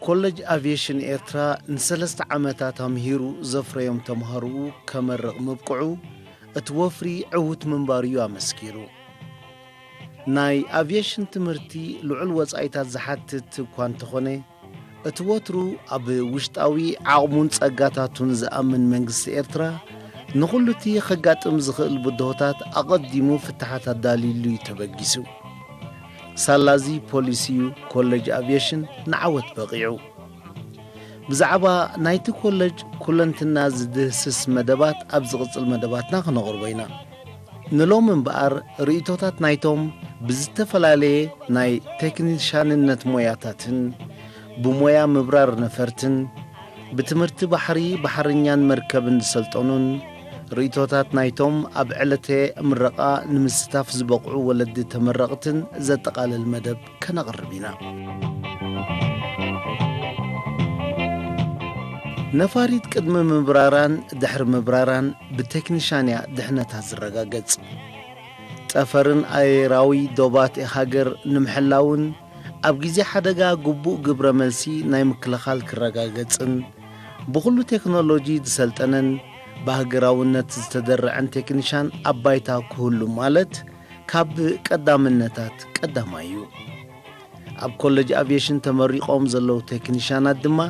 ኮለጅ ኣቪየሽን ኤርትራ ንሰለስተ ዓመታት ኣምሂሩ ዘፍረዮም ተምሃሮኡ ከመርቕ ምብቅዑ እቲ ወፍሪ ዕዉት ምንባሩ እዩ ኣመስኪሩ። ናይ ኣቪየሽን ትምህርቲ ልዑል ወጻኢታት ዝሓትት እኳ እንተኾነ፣ እቲ ወትሩ ኣብ ውሽጣዊ ዓቕሙን ጸጋታቱን ዝኣምን መንግስቲ ኤርትራ፣ ንኹሉ እቲ ከጋጥም ዝኽእል ብድሆታት ኣቐዲሙ ፍታሓት ኣዳልዩሉ እዩ ተበጊሱ። ሳላዚ ፖሊሲ እዩ ኮለጅ ኣቪየሽን ንዓወት በቒዑ። ብዛዕባ ናይቲ ኮለጅ ኩለንትና ዝድህስስ መደባት ኣብ ዝቕጽል መደባትና ክነቕርቦ ኢና። ንሎሚ እምበኣር ርእይቶታት ናይቶም ብዝተፈላለየ ናይ ቴክኒሻንነት ሞያታትን ብሞያ ምብራር ነፈርትን ብትምህርቲ ባሕሪ ባሕርኛን መርከብን ዝሰልጠኑን ርእይቶታት ናይቶም ኣብ ዕለተ ምረቓ ንምስታፍ ዝበቕዑ ወለዲ ተመረቕትን ዘጠቓልል መደብ ከነቕርብ ኢና። ነፋሪት ቅድሚ ምብራራን ድሕሪ ምብራራን ብቴክኒሻን እያ ድሕነታ ዝረጋገጽ። ጠፈርን ኣየራዊ ዶባት ሃገር ንምሕላውን ኣብ ግዜ ሓደጋ ግቡእ ግብረ መልሲ ናይ ምክልኻል ክረጋገጽን ብኹሉ ቴክኖሎጂ ዝሰልጠነን ብሃገራውነት ዝተደረዐን ቴክኒሻን ኣብ ባይታ ክህሉ ማለት ካብ ቀዳምነታት ቀዳማይ እዩ። ኣብ ኮለጅ ኣቪየሽን ተመሪቖም ዘለዉ ቴክኒሻናት ድማ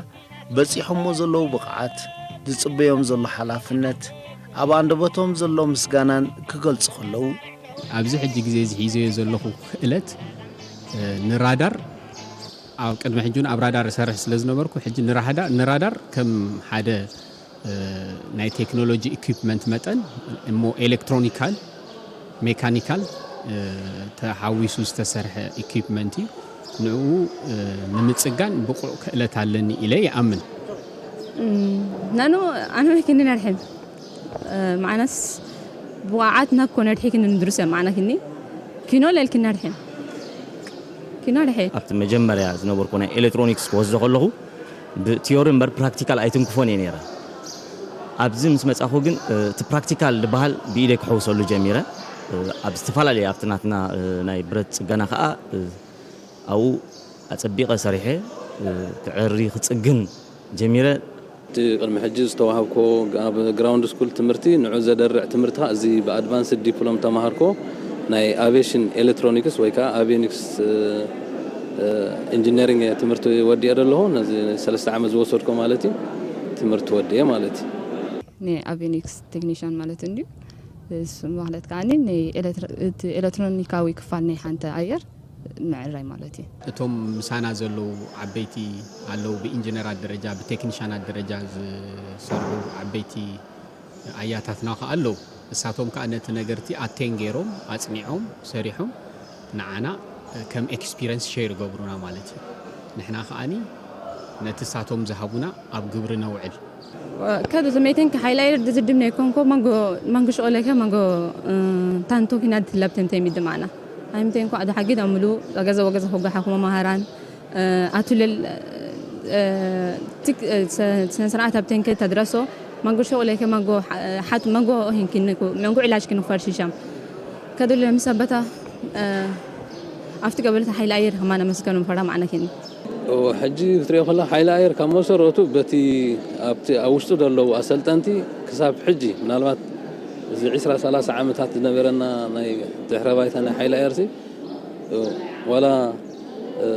በጺሖሞ ዘለዉ ብቕዓት፣ ዝጽበዮም ዘሎ ሓላፍነት፣ ኣብ ኣንደበቶም ዘሎ ምስጋናን ክገልጹ ከለዉ፣ ኣብዚ ሕጂ ግዜ እዚ ሒዘዮ ዘለኹ ክእለት፣ እ፣ ንራዳር ኣብ ቅድሚ ሕጂ እውን ኣብ ራዳር እሰርሕ ስለ ዝነበርኩ፣ ሕጂ ንራዳ-፣ ንራዳር ከም ሓደ፣ እ፣ ናይ ቴክኖሎጂ ኢኩፕመንት መጠን እሞ ኤሌክትሮኒካል፣ ሜካኒካል፣ እ፣ ተሓዊሱ ዝተሰርሐ ኢኩፕመንት እዩ። ንዕኡ፣ እ፣ ንምጽጋን ብቑዕ ክእለት ኣለኒ ኢለ ይኣምን። እም፣ ናኑ ኣነ መኪና ነድሕን፣ እ፣ ማዕነስ ብቕዓት ናኮ ነድሒ ክንድሩሰ ማዕና ክኒ ኪኖ ለልክን ነድሕን። ኪኖ ድሐ ኣብቲ መጀመርያ ዝነበርኩ ናይ ኤሌክትሮኒክስ ክወስዶ ከለኹ ብቲዮሪ እምበር ፕራክቲካል ኣይትንክፎን እየ ነይረ። ኣብዚ ምስ መጻኹ ግን፣ እ፣ እቲ ፕራክቲካል ዝበሃል ብኢደይ ክሕውሰሉ ጀሚረ። እ፣ ኣብ ዝተፈላለዩ ኣብቲ ናትና፣ እ፣ ናይ ብረት ጽገና ከኣ፣ እ፣ ኣብኡ ኣጸቢቐ ሰሪሐ፣ እ፣ ክዕሪ ክጽግን ጀሚረ። እቲ ቅድሚ ሕጂ ዝተዋህብኮ ኣብ ግራውንድ ስኩል ትምህርቲ ንዑ ዘደርዕ ትምህርቲ ከኣ እዚ ብኣድቫንስድ ዲፕሎም ተማሃርኮ ናይ ኣቪዬሽን ኤሌክትሮኒክስ ወይ ከኣ ኣቪዮኒክስ፣ እ፣ እ፣ ኢንጂነሪንግ ትምህርቲ ወዲኤ ዘለኹ። ነዚ ሰለስተ ዓመት ዝወሰድኮ ማለት እዩ ትምህርቲ ወዲኤ ማለት እዩ። ናይ ኣቪዮኒክስ ቴክኒሻን ማለት እንድዩ። እሱ ማለት ከኣ ናይ ኤሌክትሮ-፣ እቲ ኤሌክትሮኒካዊ ክፋል ናይ ሓንቲ ኣየር ምዕራይ ማለት እዩ። እቶም ምሳና ዘለዉ ዓበይቲ ኣለዉ፣ ብኢንጂነራት ደረጃ፣ ብቴክኒሻናት ደረጃ ዝሰርሑ ዓበይቲ ኣያታትና ከኣ ኣለዉ። እሳቶም ከኣ ነቲ ነገርቲ ኣቴን ገይሮም፣ ኣጽኒዖም፣ ሰሪሖም ንዓና ከም ኤክስፒሪየንስ ሼር ይገብሩና ማለት እዩ። ንሕና ከኣኒ ነቲ እሳቶም ዝሃቡና ኣብ ግብሪ ነውዕል። ከዱ ተመይተን ከሓይላ ይርድ ዝድም ነይኮንኮ መንጎ መንጎ ሸቆለከ መንጎ፣ እ፣ ታንቶ ኪና ድትለብተን ተሚድ ማና። ኣይምተን ኳ ኣዱ ሓጊድ ኣምሉ ወገዘ ወገዘ ሆጋ ሓኩሞ ማሃራን፣ እ፣ ኣቱለል፣ እ፣ ትክ-፣ እ፣ ሰ-፣ ስነ ስርዓት ኣብ ተንከ ተድረሶ መንጎ ሸቆለከ መንጎ ሓ-፣ ሓት መንጎ ሂንኪን መንጎ ዕላጅ ኪን ፈርሽሻም። ከዱ ለምሰበታ፣ እ፣ ኣብቲ ገበልታ ሓይሊ ኣየር ከማን ኣመስገኑ ፈራ ማዕና ኪን። እወ፣ ሕጂ ክትሪኦ ከለኻ ሓይሊ ኣየር ካብ መሰረቱ በቲ ኣብቲ ኣብ ውሽጡ ዘለዉ ኣሰልጠንቲ ክሳብ ሕጂ ምናልባት እዚ ዕስራ ሰላሳ ዓመታት ዝነበረና ናይ ድሕረ ባይታ ናይ ሓይሊ ኣየርሲ፣ እ፣ ዋላ፣ እ፣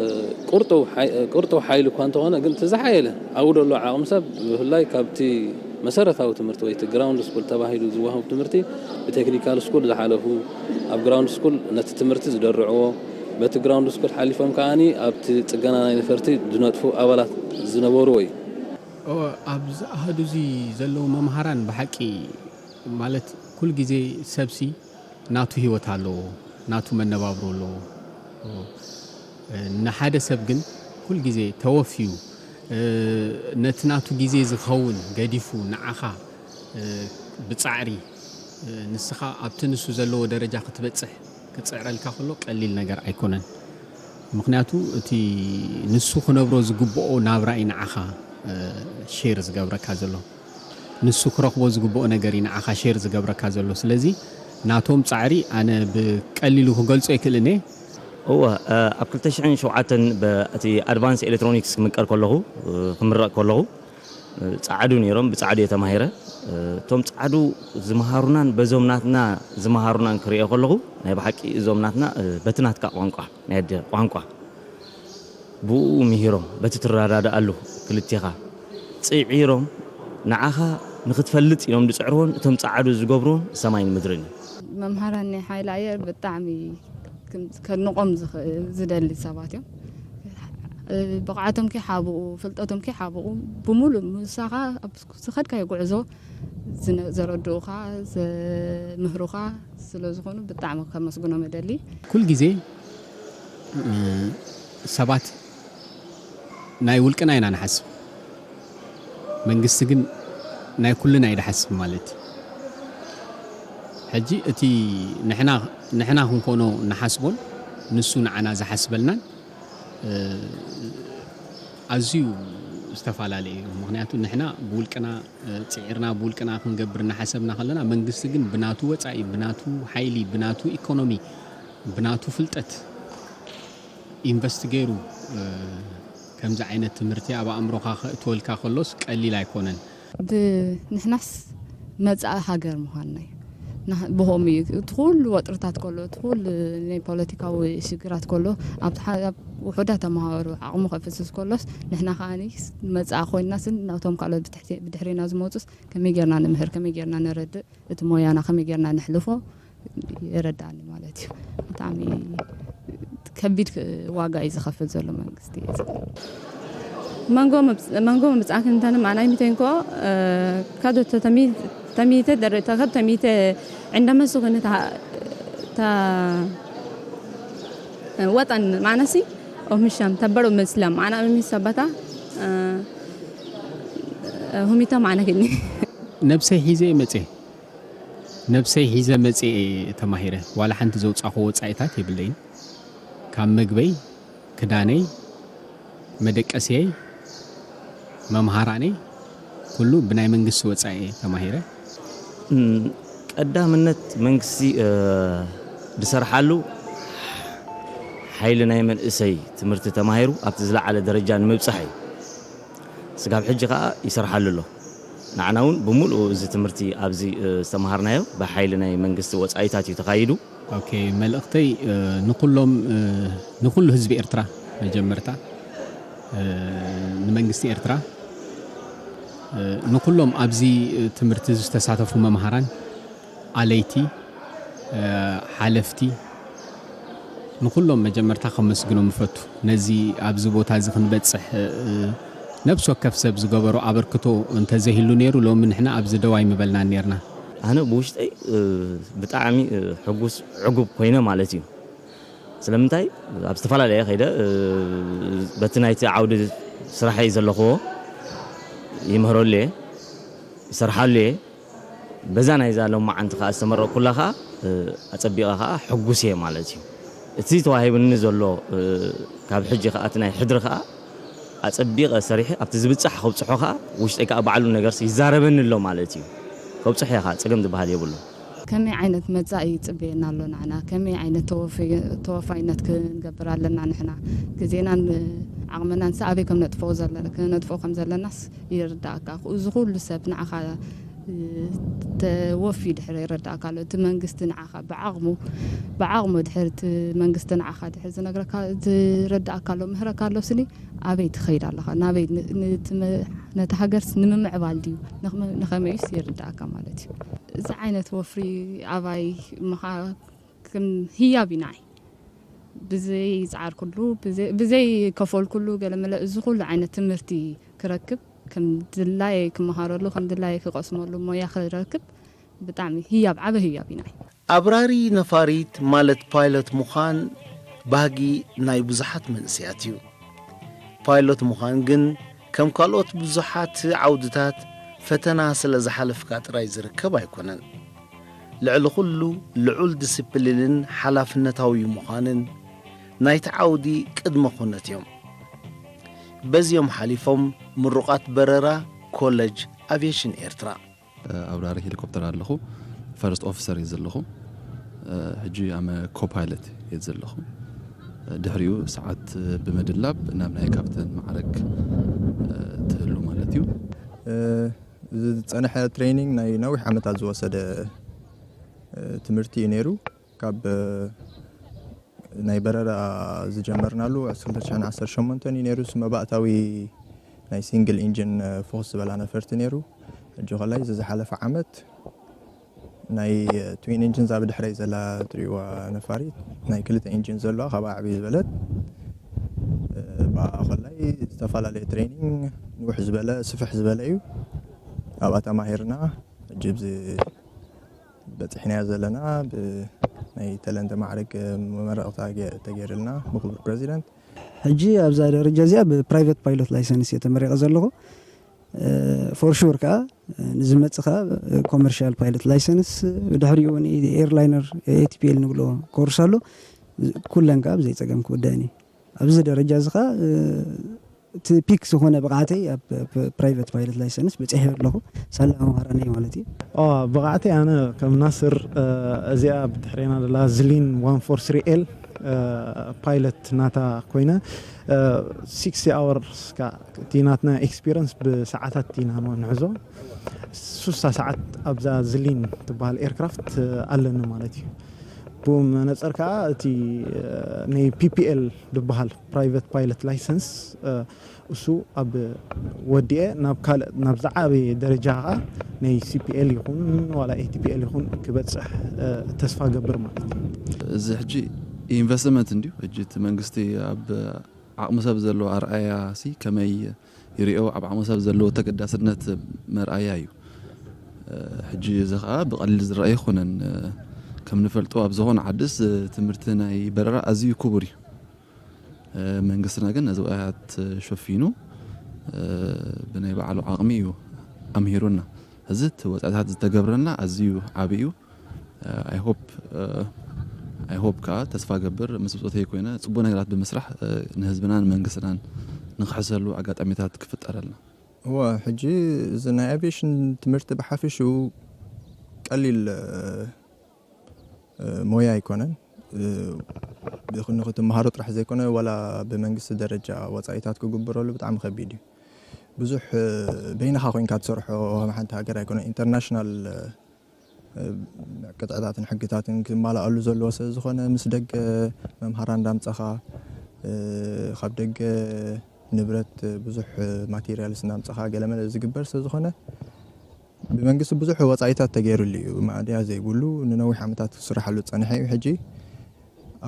ቁርጡ ሓይ-፣ ቁርጡ ሓይሊ እኳ እንተኾነ ግን እቲ ዝሓየለ ኣብኡ ዘሎ ዓቕሚ ሰብ ብፍላይ ካብቲ መሰረታዊ ትምህርቲ ወይ እቲ ግራውንድ ስኩል ተባሂሉ ዝወሃብ ትምህርቲ ብቴክኒካል ስኩል ዝሓለፉ ኣብ ግራውንድ ስኩል ነቲ ትምህርቲ ዝደርዕዎ በቲ ግራውንድ ስኩል ሓሊፎም ከኣኒ ኣብቲ ጽገና ናይ ነፈርቲ ዝነጥፉ ኣባላት ዝነበርዎ እዩ። ኦ፣ ኣብዚ ኣሃዱ እዚ ዘለዉ መምሃራን ብሓቂ ማለት ኩል ግዜ ሰብሲ ናቱ ህይወት ኣለዎ፣ ናቱ መነባብሮ ኣለዎ። እ፣ ንሓደ ሰብ ግን ኩል ግዜ ተወፍዩ፣ እ፣ ነቲ ናቱ ግዜ ዝኸውን ገዲፉ ንዓኻ፣ እ፣ ብጻዕሪ፣ እ፣ ንስኻ ኣብቲ ንሱ ዘለዎ ደረጃ ክትበጽሕ ክጽዕረልካ ከሎ ቀሊል ነገር ኣይኮነን። ምኽንያቱ እቲ ንሱ ክነብሮ ዝግብኦ ናብራ እዩ ንዓኻ፣ እ፣ ሼር ዝገብረካ ዘሎ። ንሱ ክረኽቦ ዝግብኦ ነገር እዩ ንዓኻ ሼር ዝገብረካ ዘሎ። ስለዚ ናቶም ጻዕሪ ኣነ ብቀሊሉ ክገልጾ ኣይክእልን እየ። እወ፣ ኣብ ክልተ ሽሕን ሸውዓተን በቲ ኣድቫንስ ኤሌክትሮኒክስ ክምቀር ከለኹ፣ ክምረቕ ከለኹ፣ ጻዕዱ ነይሮም፣ ብጻዕዱ እየ ተማሂረ። እቶም ጻዕዱ ዝመሃሩናን በዞም ናትና ዝመሃሩናን ክሪኦ ከለኹ፣ ናይ ብሓቂ እዞም ናትና፣ በቲ ናትካ ቋንቋ፣ ናይ ኣደ ቋንቋ፣ ብኡ ምሂሮም፣ በቲ ትረዳድኣሉ ክልቴኻ ጽዒሮም፣ ንዓኻ ንኽትፈልጥ ኢሎም ዝጽዕርዎን እቶም ጻዕዱ ዝገብርዎን ሰማይን ምድርን እዩ። መምሃራን ናይ ሓይሊ ኣየር ብጣዕሚ ክም-፣ ከድንቖም ዝኽ-፣ ዝደሊ ሰባት እዮም። ብቕዓቶም ከይሓብኡ፣ ፍልጠቶም ከይሓብኡ፣ ብምሉእ ምሳኻ ኣብ ዝኸድካዮ ጉዕዞ ዝነ-፣ ዘረድኡኻ፣ ዘምህሩኻ ስለ ዝኾኑ ብጣዕሚ ከመስግኖም እደሊ። ኩል ግዜ፣ እ፣ ሰባት ናይ ውልቅና ኢና ንሓስብ። መንግስቲ ግን ናይ ኩልና እዩ ዝሓስብ ማለት እዩ። ሕጂ እቲ ንሕና፣ ንሕና ክንኮኖ ንሓስቦን ንሱ ንዓና ዝሓስበልናን፣ እ፣ ኣዝዩ ዝተፈላለየ እዩ። ምኽንያቱ ንሕና ብውልቅና፣ እ፣ ጽዒርና ብውልቅና ክንገብር እናሓሰብና ከለና፣ መንግስቲ ግን ብናቱ ወጻኢ፣ ብናቱ ሓይሊ፣ ብናቱ ኢኮኖሚ፣ ብናቱ ፍልጠት ኢንቨስት ገይሩ፣ እ፣ ከምዚ ዓይነት ትምህርቲ ኣብ ኣእምሮኻ ከእትወልካ ከሎስ ቀሊል ኣይኮነን። ብ-፣ ንሕናስ መጻኢ ሃገር ምዃንና እዩ። ንሕ-፣ ብኸምኡ እዩ። እቲ ኩሉ ወጥርታት ከሎ፣ እቲ ኩሉ ናይ ፖለቲካዊ ሽግራት ከሎ፣ ኣብቲ ሓ-፣ ኣብ ውሑዳት ተመሃሮ ዓቕሙ ከፍስስ ከሎስ፣ ንሕና ከኣኒ መጻኢ ኮይንና ስን ናብቶም ካልኦት ብትሕቲ-፣ ብድሕሪና ዝመጹስ ከመይ ጌርና ንምህር፣ ከመይ ጌርና ነረድእ፣ እቲ ሞያና ከመይ ጌርና ነሕልፎ፣ ይረዳእኒ ማለት እዩ። ብጣዕሚ ከቢድ ዋጋ እዩ ዝኸፍል ዘሎ መንግስቲ። መንጎ መብጽ-፣ መንጎ መብጻእክን እንተንም ኣናይ ሚተንኮ፣ እ፣ ካዶ ተተሚ-፣ ተሚተ ደረ-፣ ተኸብ ተሚተ ዕንደመሱ ክን ታ-፣ ታ-፣ ወጠን ማነሲ ኦምሻም ተበሮ መስለም ኣና ሚሰበታ፣ እ፣ ሁሚታ ማነክኒ። ነብሰይ ሒዘ መጽኤ። ነብሰይ ሒዘ መጽኤ ተማሂረ። ዋላ ሓንቲ ዘውጻእኩ ወጻኢታት የብለይን። ካብ መግበይ፣ ክዳነይ፣ መደቀስየይ፣ መምሃራነይ፣ ኩሉ ብናይ መንግስቲ ወጻኢ እየ ተማሂረ። እም፣ ቀዳምነት መንግስቲ፣ እ፣ ዝሰርሓሉ ሓይሊ ናይ መንእሰይ ትምህርቲ ተማሂሩ ኣብቲ ዝለዓለ ደረጃ ንምብጻሕ እዩ። ስጋብ ሕጂ ከኣ ይሰርሓሉ ኣሎ። ንዓና እውን ብምሉኡ እዚ ትምህርቲ ኣብዚ፣ እ፣ ዝተምሃርናዮ ብሓይሊ ናይ መንግስቲ ወጻኢታት እዩ ተኻይዱ። ኦኬ፣ መልእኽተይ፣ እ፣ ንኹሎም፣ እ፣ ንኹሉ ህዝቢ ኤርትራ መጀመርታ፣ እ፣ ንመንግስቲ ኤርትራ፣ እ፣ ንኹሎም ኣብዚ፣ እ፣ ትምህርቲ ዝተሳተፉ መምሃራን፣ ኣለይቲ፣ እ፣ ሓለፍቲ፣ ንኹሎም መጀመርታ ከመስግኖም እፈቱ። ነዚ ኣብዚ ቦታ እዚ ክንበጽሕ፣ እ፣ ነፍሲ ወከፍ ሰብ ዝገበሮ ኣበርክቶ እንተዘይህሉ ነይሩ፣ ሎሚ ንሕና ኣብዚ ደው ኣይምበልናን ነይርና። ኣነ ብውሽጠይ፣ እ፣ ብጣዕሚ፣ እ፣ ሕጉስ፣ ዕጉብ ኮይነ ማለት እዩ። ስለምንታይ? ኣብ ዝተፈላለየ ከይደ፣ እ፣ በቲ ናይቲ ዓውዲ ስራሐይ ዘለኽዎ ይምህረሉ እየ፣ ይሰርሓሉ እየ። በዛ ናይዛ ሎማዓንቲ ከኣ ዝተመረቕኩላ ከኣ፣ እ፣ ኣጸቢቐ ከኣ ሕጉስ እየ ማለት እዩ። እቲ ተዋሂቡኒ ዘሎ፣ እ፣ ካብ ሕጂ ከኣ እቲ ናይ ሕድሪ ከኣ ኣጸቢቐ ሰሪሐ ኣብቲ ዝብጻሕ ከብጽሖ ከኣ ውሽጠይ ከኣ ባዕሉ ነገርሲ ይዛረበኒ ኣሎ ማለት እዩ። ከብጽሖ እየ ከኣ ጸገም ዝበሃል የብሉን። ከመይ ዓይነት መጻኢ ይጽበየና ኣሎ ንዓና? ከመይ ዓይነት ተወፈ-፣ ተወፋይነት ክንገብር ኣለና ንሕና? ግዜናን ዓቕምናን ሲ ኣበይ ከም ነጥፍኦ ዘለና፣ ክነጥፍኦ ከም ዘለናስ ይርዳእካ። እዚ ኩሉ ሰብ ንዓኻ፣ እ፣ ተወፊ ድሕሪ ይረዳእካ ኣሎ። እቲ መንግስቲ ንዓኻ ብዓቕሙ፣ ብዓቕሙ ድሕሪ እቲ መንግስቲ ንዓኻ ድሕሪ ዝነግረካ፣ ዝረዳእካ ኣሎ፣ ምህረካ ኣሎ ስኒ፣ ኣበይ ትኸይድ ኣለኻ? ናበይ ን-፣ ንቲ መ-፣ ነቲ ሃገርስ ንምምዕባል ድዩ? ንኽመ-፣ ንኸመይስ ይርዳእካ ማለት እዩ። እዚ ዓይነት ወፍሪ ኣባይ ምኻ-፣ ከም ህያብ እዩ ንዓይ። ብዘይ ጻዕርኩሉ፣ ብዘይ፣ ብዘይ ከፈልኩሉ ገለ መለ እዚ ኩሉ ዓይነት ትምህርቲ ክረክብ፣ ከም ድላየ ክመሃረሉ፣ ከም ድላየ ክቐስመሉ፣ ሞያ ክረክብ ብጣዕሚ ህያብ፣ ዓቢ ህያብ እዩ ንዓይ። ኣብራሪ ነፋሪት ማለት ፓይለት ምዃን ባህጊ ናይ ብዙሓት መንእሰያት እዩ። ፓይሎት ምዃን ግን ከም ካልኦት ብዙሓት ዓውድታት ፈተና ስለ ዝሓለፍካ ጥራይ ዝርከብ ኣይኮነን። ልዕሊ ኩሉ ልዑል ዲስፕሊንን ሓላፍነታዊ ምዃንን ናይቲ ዓውዲ ቅድመ ኩነት እዮም። በዚኦም ሓሊፎም ምሩቓት በረራ ኮለጅ ኣቪየሽን ኤርትራ። ኣብራሪ ሄሊኮፕተር ኣለኹ። ፈርስት ኦፊሰር እየ ዘለኹ። ሕጂ ኣመ ኮፓይለት እየ ዘለኹ። ድሕሪኡ ሰዓት ብምድላብ ናብ ናይ ካፕተን ማዕረግ ትህሉ ማለት እዩ። ዝፀንሐ ትሬኒንግ ናይ ነዊሕ ዓመታት ዝወሰደ ትምህርቲ እዩ ነይሩ። ካብ ናይ በረራ ዝጀመርናሉ ዕስራ ክልተ ሽሕን ዓሰርተ ሸሞንተን እዩ ነይሩ። መባእታዊ ናይ ሲንግል ኢንጂን ፎክስ ዝበላ ነፈርቲ ነይሩ። ሕጂ ከላይ ዝዝሓለፈ ዓመት ናይ ትዊን ኢንጂን ዛብ ድሕረይ ዘላ ትሪዋ ነፋሪት ናይ ክልተ ኢንጂን ዘለዋ ካብ ዓብይ ዝበለት ብኣ ከላይ ዝተፈላለየ ትሬኒንግ ንውሕ ዝበለ ስፍሕ ዝበለ እዩ። ኣብኣ ተማሂርና ሕጂ ብዚ በፂሕናዮ ዘለና ብናይ ተለንተ ማዕረግ መመረቕታ ተገይርልና ብክቡር ፕሬዚደንት። ሕጂ ኣብዛ ደረጃ እዚኣ ብፕራይቨት ፓይሎት ላይሰንስ እየ ተመሪቐ ዘለኹ። ፎር ሹር ከዓ ንዝመፅእ ከዓ ኮመርሻል ፓይለት ላይሰንስ፣ ብድሕሪኡ እውን ኤርላይነር ኤቲፒኤል ንብሎ ኮርስ ኣሎ። ኩለን ከዓ ብዘይፀገም ክወደአን እዩ። ኣብዚ ደረጃ እዚ ከዓ እቲ ፒክ ዝኾነ ብቕዓተይ ኣብ ፕራይቨት ፓይለት ላይሰንስ በፂሐ ኣለኹ። ሳላ መምሃራነይ ማለት እዩ። ብቕዓተይ ኣነ ከም ናስር እዚኣ ብድሕሬና ደላ ዝሊን ዋን ፎር ስሪ ኤል ፓይለት ናታ ኮይነ ሲክስቲ ኣወርስ እቲ ናትና ኤክስፒሪንስ ብሰዓታት ኢና ንሕዞ። ሱሳ ሰዓት ኣብዛ ዝሊን ትበሃል ኤርክራፍት ኣለኒ ማለት እዩ። ብኡ መነፀር ከዓ እቲ ናይ ፒፒኤል ዝበሃል ፕራይቨት ፓይለት ላይሰንስ እሱ ኣብ ወዲኤ ናብ ካልእ ናብ ዝዓበየ ደረጃ ከዓ ናይ ሲፒኤል ይኹን ዋላ ኤቲፒኤል ይኹን ክበፅሕ ተስፋ ገብር ማለት እዩ። እዚ ሕጂ ኢንቨስትመንት እንድዩ። ሕጂ እቲ መንግስቲ ኣብ ዓቕሚ ሰብ ዘለዎ ኣርኣያ ሲ ከመይ ይሪኦ፣ ኣብ ዓቕሚ ሰብ ዘለዎ ተገዳስነት መርኣያ እዩ። ሕጂ እዚ ከዓ ብቐሊል ዝረኣ ኣይኮነን። ከም ንፈልጦ ኣብ ዝኾነ ዓድስ ትምህርቲ ናይ በረራ ኣዝዩ ክቡር እዩ። መንግስትና ግን ነዚ ወፃኢታት ሸፊኑ ብናይ ባዕሉ ዓቕሚ እዩ ኣምሂሩና። እዚ እቲ ወፃኢታት ዝተገብረልና ኣዝዩ ዓብዪ እዩ። ኣይሆፕ ኣይሆፕ ከዓ ተስፋ ገብር ምስ ብፆተይ ኮይነ ፅቡቅ ነገራት ብምስራሕ ንህዝብናን መንግስትናን ንክሕሰሉ ኣጋጣሚታት ክፍጠረልና። እወ፣ ሕጂ እዚ ናይ ኣቪዬሽን ትምህርቲ ብሓፊሽኡ ቀሊል ሞያ ኣይኮነን። ንክትመሃሮ ጥራሕ ዘይኮነ ዋላ ብመንግስቲ ደረጃ ወፃኢታት ክግበረሉ ብጣዕሚ ከቢድ እዩ። ብዙሕ በይንኻ ኮይንካ ትሰርሖ ከም ሓንቲ ሃገር ኣይኮነን። ኢንተርናሽናል ቅጥዕታትን ሕግታትን ክማልኣሉ ዘለዎ ስለ ዝኾነ ምስ ደገ መምሃራ እንዳምፀኻ ካብ ደገ ንብረት ብዙሕ ማቴሪያልስ እናምፀኻ ገለመለ ዝግበር ስለ ዝኾነ ብመንግስቲ ብዙሕ ወፃኢታት ተገይሩሉ እዩ። ማእድያ ዘይብሉ ንነዊሕ ዓመታት ክስራሓሉ ዝፀንሐ እዩ። ሕጂ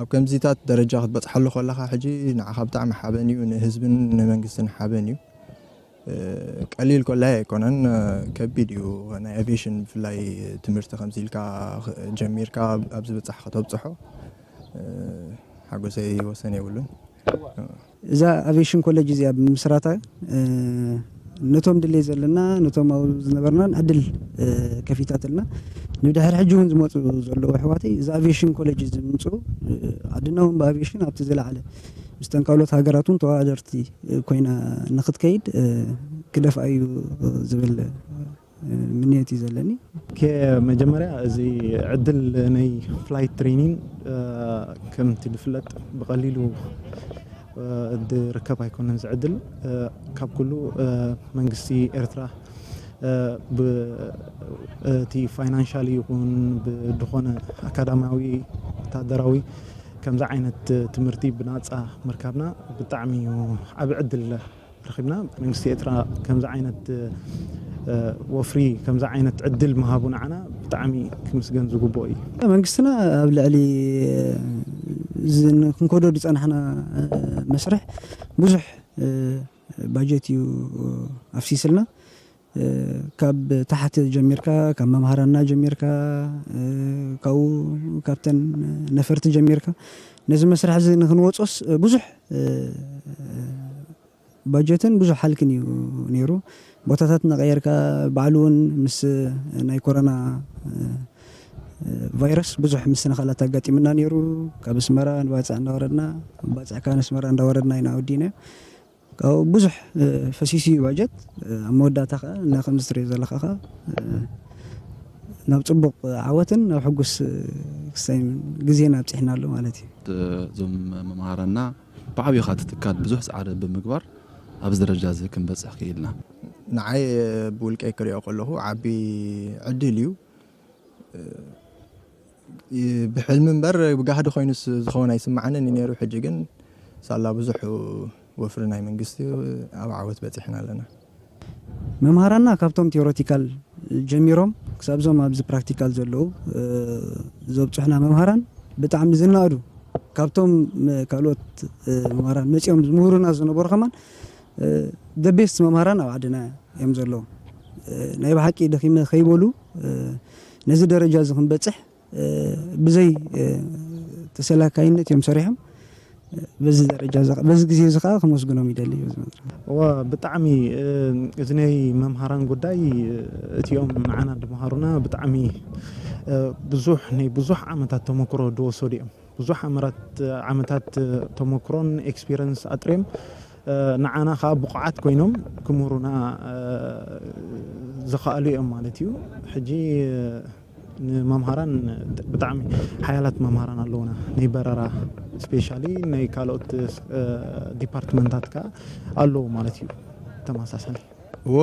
ኣብ ከምዚታት ደረጃ ክትበፅሓሉ ከለኻ ሕጂ ንዓኻ ብጣዕሚ ሓበን እዩ፣ ንህዝብን ንመንግስትን ሓበን እዩ። ቀሊል ኮላይ ኣይኮነን፣ ከቢድ እዩ። ናይ ኣቪዬሽን ብፍላይ ትምህርቲ ከምዚ ኢልካ ጀሚርካ ኣብዚ ብፃሕ ከተብፅሖ ሓጎሰይ ወሰን የብሉን። እዛ ኣቪዬሽን ኮሌጅ እዚኣ ብምስራታ ነቶም ድሌት ዘለና ነቶም ኣብኡ ዝነበርናን ዕድል ከፊታትልና፣ ንድሕሪ ሕጂ እውን ዝመፁ ዘለዉ ኣሕዋተይ እዚ ኣቪዬሽን ኮሌጅ እዚ ምምፅኡ ዓድና እውን ብኣቪዬሽን ኣብቲ ዝለዓለ ምስተን ካልኦት ሃገራት እውን ተወዳደርቲ ኮይና ንክትከይድ ክደፍኣ እዩ ዝብል ምንየት እዩ ዘለኒ። መጀመርያ እዚ ዕድል ናይ ፍላይት ትሬኒንግ ከምቲ ዝፍለጥ ብቐሊሉ ዝርከብ ኣይኮነን። እዚ ዕድል ካብ ኩሉ መንግስቲ ኤርትራ እቲ ፋይናንሻል ይኹን ብድኾነ ኣካዳሚያዊ ወታደራዊ ከምዚ ዓይነት ትምህርቲ ብናፃ ምርካብና ብጣዕሚ እዩ ዓብ ዕድል ረኺብና። መንግስቲ ኤርትራ ከምዚ ዓይነት ወፍሪ ከምዚ ዓይነት ዕድል ምሃቡ ንዓና ብጣዕሚ ክምስገን ዝግብኦ እዩ። መንግስትና ኣብ ልዕሊ ክንከዶ ዝፀናሕና መስርሕ ብዙሕ ባጀት እዩ ኣፍሲስልና። ካብ ታሕቲ ጀሚርካ ካብ መምሃራና ጀሚርካ ካብኡ ካብተን ነፈርቲ ጀሚርካ ነዚ መስርሕ እዚ ንክንወፆስ ብዙሕ ባጀትን ብዙሕ ሃልክን እዩ ነይሩ። ቦታታት እናቀየርካ ባዕሉ እውን ምስ ናይ ኮሮና ቫይረስ ብዙሕ ምስትንኻላት ኣጋጢምና ነይሩ። ካብ ኣስመራ ንባፅዕ እንዳወረድና ባፅዕካ ንኣስመራ እንዳወረድና ኢና ወዲእናዮ። ካብኡ ብዙሕ ፈሲሱ እዩ ባጀት። ኣብ መወዳእታ ከዓ እና ከምዚ ትሪኦ ዘለካ ከዓ ናብ ጽቡቕ ዓወትን ናብ ሕጉስ ክስታይ ግዜን ኣብጺሕና ኣሎ ማለት እዩ። እዞም መምሃራንና ብዓብዩ ካብ ትካል ብዙሕ ፃዕሪ ብምግባር ኣብዚ ደረጃ እዚ ክንበፅሕ ክኢልና። ንዓይ ብውልቀይ ክሪኦ ከለኹ ዓቢ ዕድል እዩ። ብሕልሚ እምበር ብጋህዲ ኮይኑስ ዝኸውን ኣይስምዓንን እዩ ነይሩ። ሕጂ ግን ሳላ ብዙሕ ወፍሪ ናይ መንግስቲ ኣብ ዓወት በፂሕና ኣለና። መምሃራንና ካብቶም ቴዎሬቲካል ጀሚሮም ክሳብ እዞም ኣብዚ ፕራክቲካል ዘለዉ ዘብፅሑና መምሃራን ብጣዕሚ ዝናእዱ፣ ካብቶም ካልኦት መምሃራን መፂኦም ዝምህሩና ዝነበሩ ከማን the best መምሃራን ኣብ ዓድና እዮም ዘለዉ። ናይ ብሓቂ ደኺመ ከይበሉ ነዚ ደረጃ እዚ ክንበፅሕ ብዘይ ተሰላካይነት እዮም ሰሪሖም። በዚ ደረጃ በዚ ግዜ እዚ ከዓ ከመስግኖም ይደሊ። እዋ ብጣዕሚ እዚ ናይ መምሃራን ጉዳይ እቲኦም ንዓና ድምሃሩና ብጣዕሚ ብዙሕ ናይ ብዙሕ ዓመታት ተመክሮ ድወሰዱ እዮም። ብዙሕ ዓመራት ዓመታት ተመክሮን ኤክስፒሪንስ ኣጥርዮም ንዓና ከዓ ብቑዓት ኮይኖም ክምህሩና ዝኸኣሉ እዮም ማለት እዩ። ሕጂ ንመምሃራን ብጣዕሚ ሓያላት መምሃራን ኣለውና። ናይ በረራ ስፔሻሊ ናይ ካልኦት ዲፓርትመንታት ከዓ ኣለዉ ማለት እዩ። ተመሳሳሊ እዎ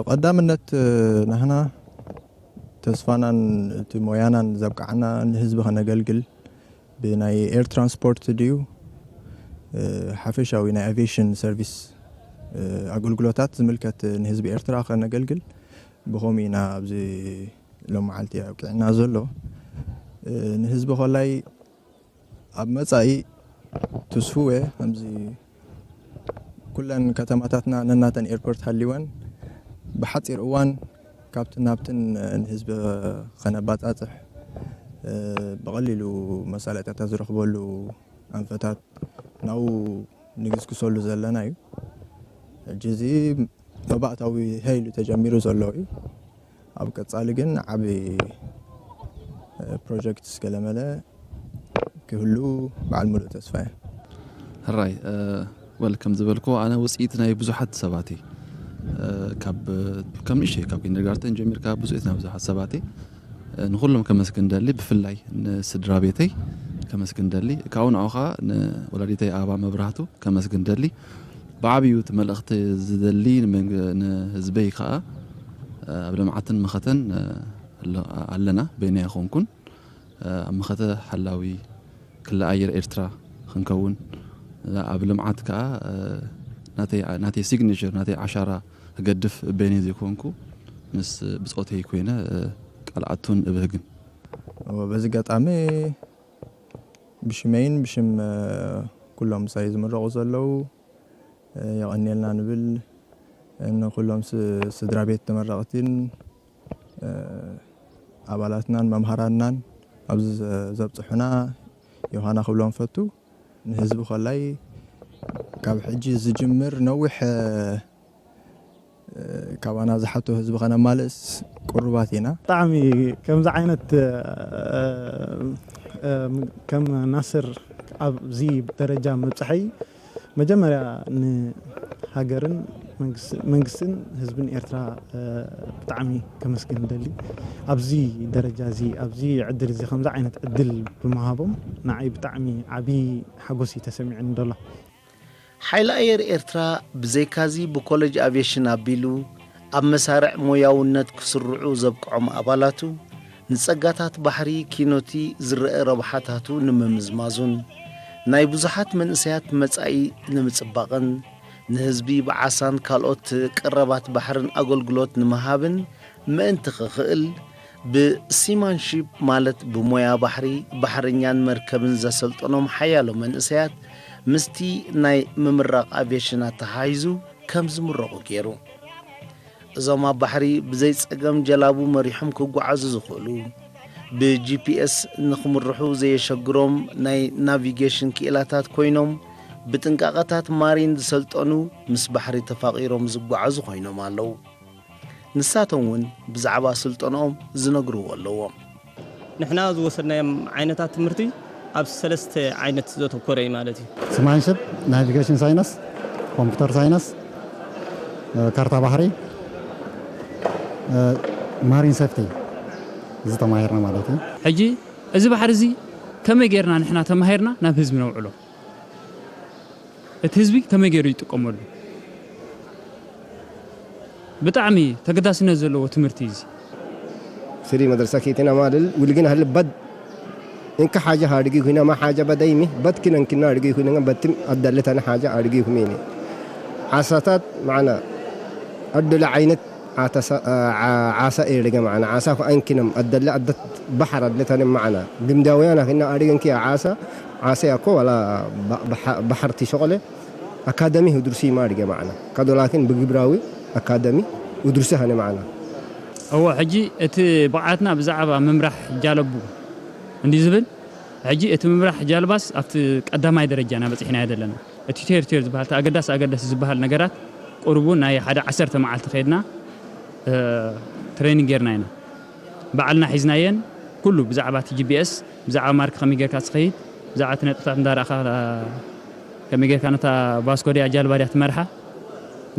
ቀዳምነት ናህና ተስፋናን እቲ ሞያናን ዘብቃዓና ንህዝቢ ከነገልግል ብናይ ኤር ትራንስፖርት ድዩ ሓፈሻዊ ናይ ኣቪሽን ሰርቪስ ኣገልግሎታት ዝምልከት ንህዝቢ ኤርትራ ከነገልግል ብኸምኡ ኢና ኣብዚ ሎም መዓልቲ ኣብቂዕና ዘሎ። ንህዝቢ ኮላይ ኣብ መጻኢ ትስፍው እየ ከምዚ ኩለን ከተማታትና ነናተን ኤርፖርት ሃሊወን ብሓጺር እዋን ካብትን ናብትን ንህዝቢ ከነባጻጽሕ ብቐሊሉ መሳለጥያታት ዝረኽበሉ ኣንፈታት ናብኡ ንግስግሰሉ ዘለና እዩ። ሕጂ እዚ መባእታዊ ሃይሉ ተጀሚሩ ዘሎ እዩ። ኣብ ቀጻሊ ግን ዓቢ ፕሮጀክት ስገለመለ ክህሉ በዓል ሙሉእ ተስፋ እየ። ሕራይ ወል ከም ዝበልኩ ኣነ ውፅኢት ናይ ብዙሓት ሰባት እየ። ካብ ከም ንእሽተይ ካብ ኪንደርጋርተን ጀሚርካ ብዙኢት ናይ ብዙሓት ሰባት እየ። ንኩሎም ከመስግን ደሊ ብፍላይ ንስድራ ቤተይ ከመስግን ደሊ ካብኡ ንዑ ከዓ ንወላዲተይ ኣበባ መብራህቱ ከመስግን ደሊ። ብዓብዩ እቲ መልእኽቲ ዝደሊ ንህዝበይ ከዓ ኣብ ልምዓትን መኸተን ኣለና በይነይ ኣይኮንኩን ኣብ መኸተ ሓላዊ ክሊ ኣየር ኤርትራ ክንከውን ኣብ ልምዓት ከዓ ናተይ ሲግኒቸር ናተይ ዓሻራ ክገድፍ በይነይ ዘይኮንኩ ምስ ብፆተይ ኮይነ ቃል ኣቱን እብህግን። በዚ ኣጋጣሚ ብሽመይን ብሽም ኩሎም ምሳይ ዝምረቑ ዘለዉ የቐንየልና ንብል። ንኩሎም ስድራ ቤት ተመረቕቲን ኣባላትናን መምሃራንናን ኣብዚ ዘብፅሑና ዮሃና ክብሎም ፈቱ። ንህዝቢ ኮላይ ካብ ሕጂ ዝጅምር ነዊሕ ካባና ዝሓቶ ህዝቢ ከነማልእስ ቅሩባት ኢና። ብጣዕሚ ከምዚ ዓይነት ከም ናስር ኣብዚ ደረጃ ምብፅሐይ መጀመርያ ንሃገርን መንግስትን ህዝብን ኤርትራ ብጣዕሚ ከመስግን ደሊ። ኣብዚ ደረጃ እዚ ኣብዚ ዕድል እዚ ከምዚ ዓይነት ዕድል ብምሃቦም ንዓይ ብጣዕሚ ዓብዪ ሓጎስ እዩ ተሰሚዑኒ ደሎ። ሓይሊ ኣየር ኤርትራ ብዘይካዚ ብኮለጅ ኣቪየሽን ኣቢሉ ኣብ መሳርዕ ሞያውነት ክስርዑ ዘብቅዖም ኣባላቱ ንጸጋታት ባሕሪ ኪኖቲ ዝረኣ ረብሓታቱ ንምምዝማዙን ናይ ብዙሓት መንእሰያት መጻኢ ንምጽባቕን ንህዝቢ ብዓሳን ካልኦት ቀረባት ባሕርን ኣገልግሎት ንምሃብን ምእንቲ ክኽእል ብሲማንሺፕ ማለት ብሞያ ባሕሪ ባሕረኛን መርከብን ዘሰልጠኖም ሓያሎ መንእሰያት ምስቲ ናይ ምምራቕ ኣቪየሽን ኣተሓሒዙ ከም ዝምረቑ ገይሩ። እዞም ኣብ ባሕሪ ብዘይ ጸገም ጀላቡ መሪሖም ክጓዓዙ ዝኽእሉ፣ ብጂፒኤስ ንኽምርሑ ዘየሸግሮም ናይ ናቪጌሽን ክኢላታት ኮይኖም ብጥንቃቐታት ማሪን ዝሰልጠኑ ምስ ባሕሪ ተፋቒሮም ዝጓዓዙ ኮይኖም ኣለዉ። ንሳቶም እውን ብዛዕባ ስልጠንኦም ዝነግርዎ ኣለዎም። ንሕና ዝወሰድናዮም ዓይነታት ትምህርቲ ኣብ ሰለስተ ዓይነት ዘተኮረ እዩ ማለት እዩ። ስማንሽፕ፣ ናቪጌሽን ሳይነስ፣ ኮምፒውተር ሳይነስ፣ ካርታ ባሕሪ፣ ማሪን ሴፍቲ። እዚ ተማሂርና ማለት እዩ። ሕጂ እዚ ባሕሪ እዚ ከመይ ጌርና ንሕና ተማሂርና ናብ ህዝቢ ነውዕሎ? እቲ ህዝቢ ከመይ ገይሩ ይጥቀመሉ? ብጣዕሚ ተገዳስነት ዘለዎ ትምህርቲ እዩ እዚ። ስሪ መድረሳ ኬቴና ማለል ውልግን ህል በድ እንካ ሓጃ ሃድጊ ኩና ማ ሓጃ በደይሚ በትኪን እንክና ኣድጊ ኩና በትም ኣዳለታን ሓጃ ኣድጊ ኩሜኒ ዓሳታት ማዕና ኣዱለ ዓይነት ዓሳ ኤርገ ማዕና ዓሳ ኩኣንኪነም ኣደለ ኣደት ባሕር ኣድለታን ማዕና ግምዳውያን ኣክና ኣድገንኪ ዓሳ ዓሳ ያኮ ዋላ ባሕርቲ ሸቆለ ኣካደሚ ህዱርሲ ማድገ ማዕና ካዶ ላኪን ብግብራዊ ኣካደሚ ውድርሲ ሃነ ማዕና እዎ ሕጂ እቲ ብቕዓትና ብዛዕባ ምምራሕ ጃለቡ እንዲ ዝብል ሕጂ እቲ ምምራሕ ጃልባስ ኣብቲ ቀዳማይ ደረጃ ኢና በፂሕናዮ ዘለና። እቲ ቴር ቴር ዝበሃል እቲ ኣገዳሲ ኣገዳሲ ዝበሃል ነገራት ቁርቡ ናይ ሓደ ዓሰርተ መዓልቲ ከይድና ትሬኒንግ ጌርና ኢና። ባዕልና ሒዝናየን ኩሉ ብዛዕባ እቲ ጂፒኤስ ብዛዕባ ማርክ ከመይ ጌርካ ትኸይድ ብዛዕባ እቲ ነጥብታት እንዳረእኻ ከመይ ጌርካ ነታ ቫስኮ ድያ ጃልባ ድያ ትመርሓ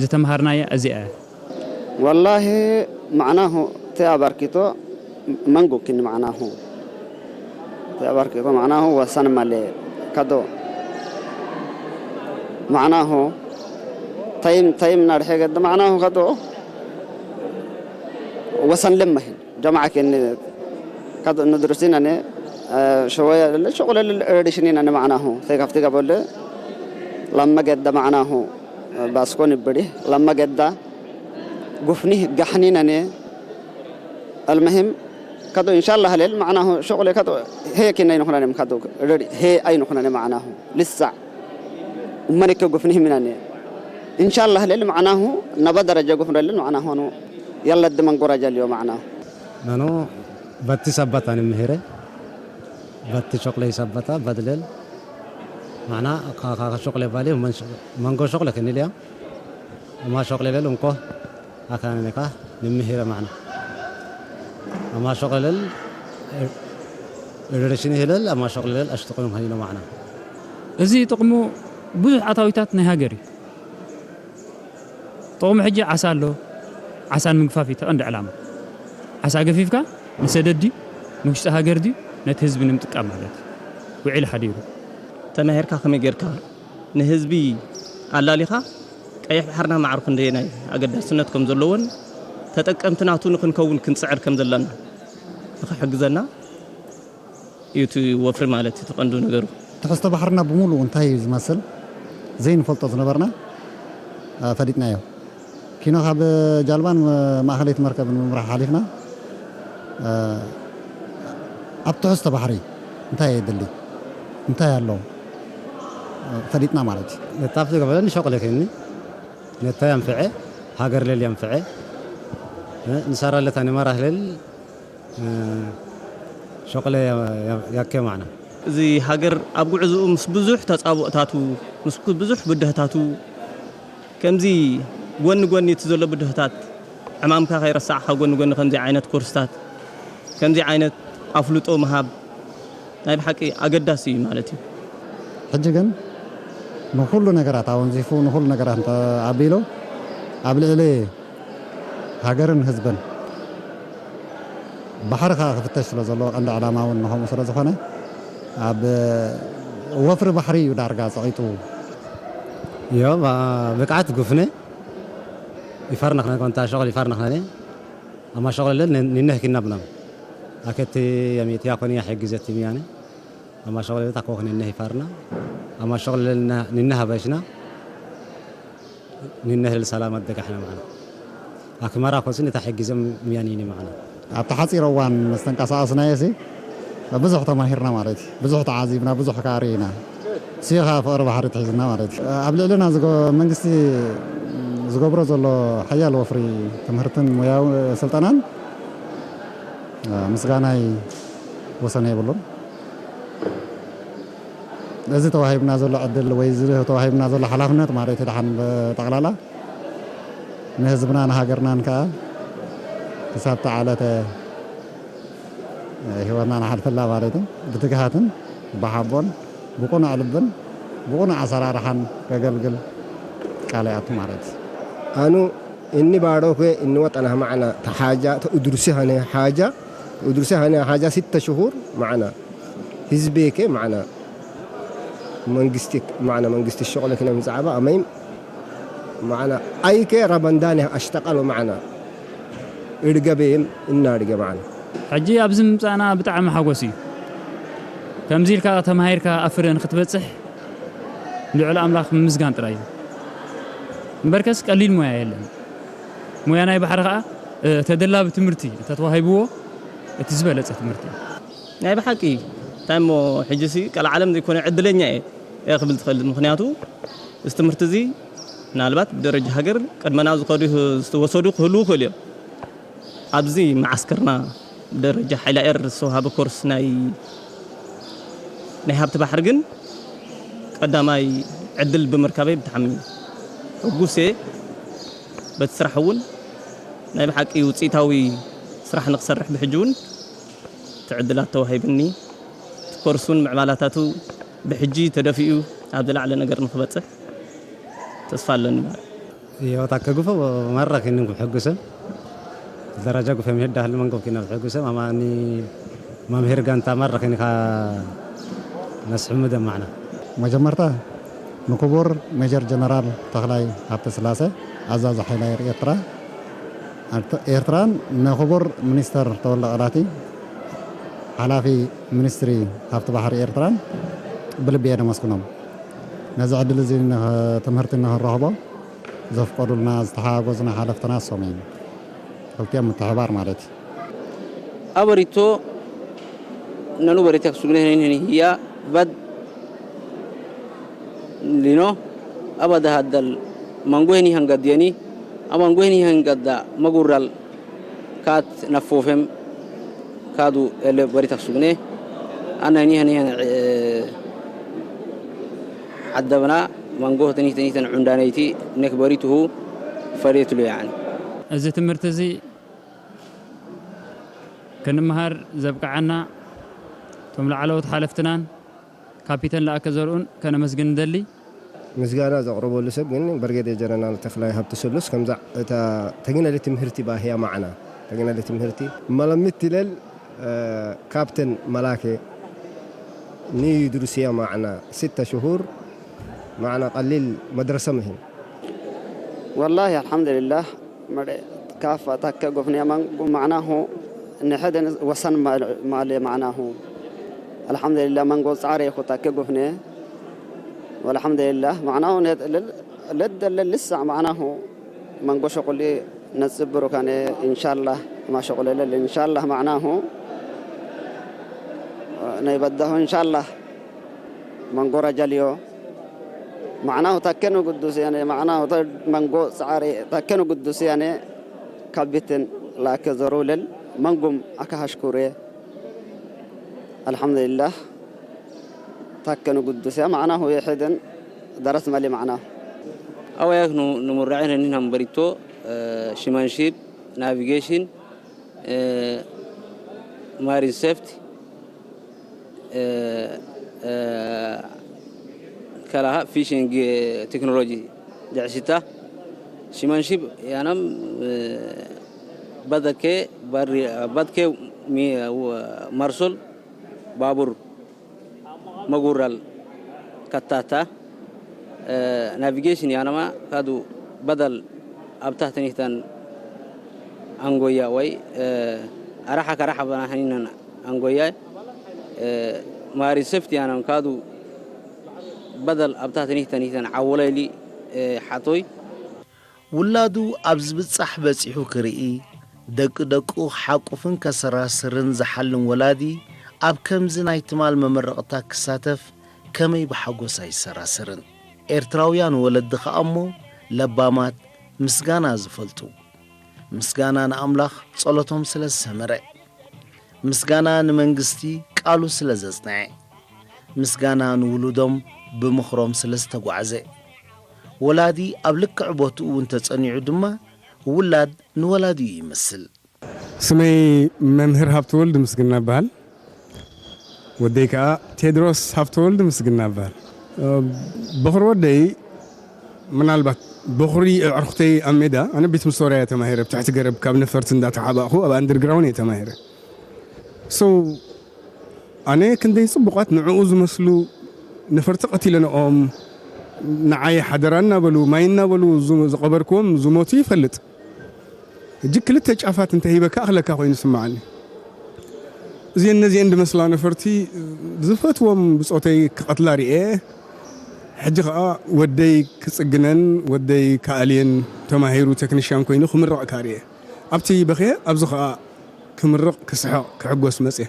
ዝተምሃርናያ እዚኣ እያ። والله معناه تي أباركيتو منغو كن معناه تي أباركيتو معناه وسن مالي كدو معناه تايم تايم نار حاجة معناه كدو وسن لمهن جماعة كن كدو ندرسين أنا شوية شغل الريشنين أنا معناه تي كفتي قبل لما قد معناه باسكون بري لما قد قفني قحنين أنا المهم كدو إن شاء الله هلال معناه شغل كدو هي كنا ينخنا كدو هي أي نخنا معناه لسه ومنك قفني من أنا إن شاء الله هلال معناه نبى درجة قفنا لنا معناه يلا الدمن قرجة اليوم معناه Nanu batti sabbata ni mihire batti shoqle sabbata badlel mana kaka shoqle bali mango shoqle kenilya ama shoqle lel unko akana neka ni mihire mana ama shoqle lel rishini hilal ama shoqle lel ashtuqun hayno mana እዚ ጥቕሙ ብዙሕ ኣታዊታት ናይ ሃገር እዩ። ጥቕሙ ሕጂ ዓሳ ኣሎ። ዓሳ ንምግፋፍ እዩ እቲ ቀንዲ ዕላማ። ዓሳ ገፊፍካ ንሰደድ ድዩ ንውሽጢ ሃገር ድዩ ነቲ ህዝቢ ንምጥቃም ማለት እዩ። ውዒሉ ሓዲሩ። ተማሂርካ ከመይ ጌርካ ንህዝቢ ኣላሊኻ ቀይሕ ባሕርና ማዕሩ ክንደየናይ ኣገዳስነት ከም ዘለዎን ተጠቀምቲ ናቱ ንክንከውን ክንፅዕር ከም ዘለና ንክሕግዘና እዩ እቲ ወፍሪ ማለት እዩ እቲ ቀንዱ ነገሩ። ትሕዝቶ ባሕርና ብምሉኡ እንታይ እዩ ዝመስል ዘይንፈልጦ ዝነበርና ፈሊጥናዮ። ኪኖ ካብ ጃልባን ማእኸለይቲ መርከብን ምምራሕ ሓሊፍና ኣብ ትሕዝቶ ባሕሪ እንታይ የድሊ እንታይ ኣሎ ፈሊጥና ማለት እዩ። ነታፍ ዝገበረ ንሸቑለ ከኒ ነታይ ኣንፍዐ ሃገር ለል ኣንፍዐ ንሳራለታ ንመራህ ለል ሸቕለ ያኬ ማዕና። እዚ ሃገር ኣብ ጉዕዝኡ ምስ ብዙሕ ተጻብኦታቱ ምስ ብዙሕ ብድህታቱ ከምዚ ጎኒ ጎኒ እቲ ዘሎ ብድህታት ዕማምካ ከይረሳዕካ ጎኒ ጎኒ ከምዚ ዓይነት ኮርስታት ከምዚ ዓይነት ኣፍልጦ ምሃብ ናይ ብሓቂ ኣገዳሲ እዩ ማለት እዩ። ሕጂ ግን ንኩሉ ነገራት ኣወንዚፉ ንኩሉ ነገራት ኣቢሉ ኣብ ልዕሊ ሃገርን ህዝብን ባሕሪ ከዓ ክፍተሽ ስለ ዘለዎ ቀንዲ ዕላማ እውን ንከምኡ ስለ ዝኾነ ኣብ ወፍሪ ባሕሪ እዩ ዳርጋ ፀቒጡ። እዮ ብቅዓት ጉፍነ ይፈርነኽነ ኮንታ ሸቕል ይፈርነኽነ ኣማ ሸቕል ለል ኒነህ ኪና ብናም ኣከቲ የሚት ያኮን ያሕግዘት ሚያነ ኣማ ሸቕል ለል ታኮ ክነነህ ይፈርና ኣማ ሸቕል ለል ኒነህ ኣበሽና ኒነህ ሰላም ኣደጋሕና ማዕና ኣክመራ ኮስን እታ ሕጊዘም ምያኒኒ ማዕና ኣብቲ ሓፂር እዋን መስተንቀሳቐስናዮ ሲ ብዙሕ ተማሂርና ማለት እዩ። ብዙሕ ተዓዚብና፣ ብዙሕ ከኣ ርኢና። እሱ እዩ ከኣ ፍቕሪ ባሕሪ ትሒዝና ማለት እዩ። ኣብ ልዕልና መንግስቲ ዝገብሮ ዘሎ ሓያል ወፍሪ ትምህርትን ሞያዊ ስልጠናን ምስጋናይ ወሰን የብሉን። እዚ ተዋሂብና ዘሎ ዕድል ወይ እዚ ተዋሂብና ዘሎ ሓላፍነት ማለት እዩ ደሓን ብጠቕላላ ንህዝብናን ሃገርናን ከኣ ክሳብ ተዓለተ ህይወትና ንሓልፈላ ማለት እዩ። ብትግሃትን ብሓቦን ብቁኑዕ ልብን ብቁኑዕ ኣሰራርሓን ከገልግል ቃል ይኣቱ ማለት እዩ። ኣኑ እኒ ባዶ ኩ እኒ ወጠና ማዕና ተሓጃ ተኡድሩሲ ሃነ ሓጃ ودرسها هنا حاجة ست شهور معنا. حزبك معنا. منقستك معنا، منقست الشغل كنا مزعبة أمين. معنا أيك ربنداني اشتغلوا معنا. إرقبهم إنا إرقب معنا. ሕጂ ኣብዚ ምምፃእና ብጣዕሚ ሓጎስ እዩ። ከምዚ ኢልካ ተማሂርካ ኣብ ፍረ ንክትበፅሕ ልዑል ኣምላኽ ምምስጋን ጥራይ እዩ። እምበርከስ ቀሊል ሞያ የለን። ሞያ ናይ ባሕሪ ከዓ ተደላቢ ትምህርቲ ተተዋሂብዎ እቲ ዝበለፀ ትምህርቲ እዩ። ናይ ብሓቂ እንታይ እሞ ሕጂ ሲ ቀልዓለም ዘይኮነ ዕድለኛ እየ እየ ክብል ትኽእል። ምክንያቱ እዚ ትምህርቲ እዚ ምናልባት ብደረጃ ሃገር ቅድመና ዝኸዱ ዝተወሰዱ ክህልዉ ይኽእሉ እዮም። ኣብዚ መዓስከርና ብደረጃ ሓይሊ ኣየር ዝተዋሃበ ኮርስ ናይ ናይ ሃብቲ ባሕሪ ግን ቀዳማይ ዕድል ብምርካበይ ብጣዕሚ ሕጉስ እየ። በቲ ስራሕ እውን ናይ ብሓቂ ውፅኢታዊ ስራሕ ንክሰርሕ ብሕጂ እውን እቲ ዕድላት ተዋሂብኒ። እቲ ኮርስ እውን ምዕባላታቱ ብሕጂ ተደፊኡ ኣብ ዝለዓለ ነገር ንክበፅሕ ተስፋ ኣለኒ ማለት እዩ። Io, takka gufa marra kinin ku xoggusa. Daraja gufa mi hedda halman gofkina xoggusa, mama ni mamher ganta marra kini ka nasxumu da ma'na. መጀመርታ ንክቡር ሜጀር ጀነራል ተኽላይ ሃብተስላሰ፣ ኣዛዚ ሓይሊ ኣየር ኤርትራ፣ ኤርትራን ንክቡር ሚኒስተር ተወልደ ቃላቲ፣ ሓላፊ ሚኒስትሪ ሃብቲ ባሕሪ ኤርትራን ብልቢ እየ ደመስግኖም። ነዚ ዕድል እዚ ንኽ-፣ ትምህርቲ ንኽንረኽቦ ዘፍቀዱልና ዝተሓጋገዙና ሓለፍትና እሶም እዮም። ክልቲኦም ምትሕባር ማለት እዩ። Abarito nanu barita sugne hini hiya bad lino abada haddal mango hini hangadiyani amango hini hangadda magural kat nafofem kadu ele barita sugne ana hini hani haddabna mango tani tani tan undaneti nek barituhu fadetu yani. እዚ ትምህርቲ እዚ ክንምሃር ዘብቅዓና እቶም ላዕለዎት ሓለፍትናን ካፒተን ለኣከ ዘርኡን ከነመስግን ንደሊ። ምስጋና ዘቕርበሉ ሰብ ግን ብርጌዴር ጀነራል ተኽላይ ሃብተስሉስ ከምዛ እታ ተግናሊ ትምህርቲ ባህያ ማዕና ተግናሊ ትምህርቲ መለምት ትለል ካፕተን መላከ ንዩድሩስያ ማዕና ስተ ሽሁር ማዕና ቀሊል መድረሰ ምህን والله الحمد لله. Mare kafa takke gofne mangu ma'nahu nehede wasan male ma'nahu. Alhamdulillah mango tsare ko takke gofne. Walhamdulillah ma'nahu ne led lissa ma'nahu mango shokuli natsiburu kane inshallah ma shokuli lel inshallah ma'nahu. Nay baddahu inshallah mango rajaliyo. Ma'nahu takkenu guddus yani ma'nahu ta mango tsare takkenu guddus yani kabitin lake zorulel mangum aka hashkure. Alhamdulillah. Takkenu guddus ya ma'nahu yahidin daras mali ma'nahu. Awayak nu numurra'in hanin hambarito shimanship navigation marine safety kalaha fishing technology da'sita shimanship yanam badake barri badke mi marsol babur magural kattata navigation yanama kadu badal abtah tanihtan angoya way araha karaha bana haninan angoya mari safety yanam kadu badal abtah tanihtan ihtan awolayli hatoy ውላዱ ኣብ ዝብጻሕ በጺሑ ክርኢ፣ ደቂ ደቁ ክሓቁፍን ከሰራስርን ዝሓልን ወላዲ፣ ኣብ ከምዚ ናይ ትማል መመረቕታ ክሳተፍ ከመይ ብሓጎስ ኣይሰራሰርን። ኤርትራውያን ወለዲ ከኣ እሞ ለባማት፣ ምስጋና ዝፈልጡ። ምስጋና ንኣምላኽ ጸሎቶም ስለ ዝሰመረ። ምስጋና ንመንግስቲ ቃሉ ስለ ዘጽንዐ። ምስጋና ንውሉዶም ብምኽሮም ስለ ዝተጓዕዘ። ወላዲ ኣብ ልክዕ ቦትኡ እውን ተጸኒዑ ድማ ውላድ ንወላዲኡ ይመስል። ስመይ መምህር ሃብተወልድ ምስግና እበሃል። ወደይ ከኣ ቴድሮስ ሃብተወልድ ምስግና እበሃል። በኹሪ ወደይ ምናልባት በኹሪ ኣዕርኽተይ ኣብ ሜዳ ኣነ ቤት ምሶርያ እየ ተማሂረ ኣብ ትሕቲ ገረብ ካብ ነፈርቲ እንዳተሓባእኹ ኣብ ኣንደርግራውን እየ ተማሂረ። So ኣነ ክንደይ ጽቡቓት ንዕኡ ዝመስሉ ነፈርቲ ቀቲለንኦም፣ ንዓይ ሓደራ እናበሉ ማይ እናበሉ ዝ- ዝቐበርክዎም ዝሞቱ ይፈልጥ። ሕጂ ክልተ ጫፋት እንተሂበካ ኣኽለካ ኮይኑ ይስምዓኒ። እዚአን ነዚአን ዝመስላ ነፈርቲ ዝፈትዎም ብጾተይ ክቐትላ ርኤ። ሕጂ ኸኣ ወደይ ክጽግነን ወደይ ክኣልየን ተማሂሩ ቴክኒሽያን ኮይኑ ክምረቕ ካርየ ኣብቲ በኽየ ኣብዚ ኸኣ ክምርቕ ክስሕቕ ክሕጎስ መጽየ።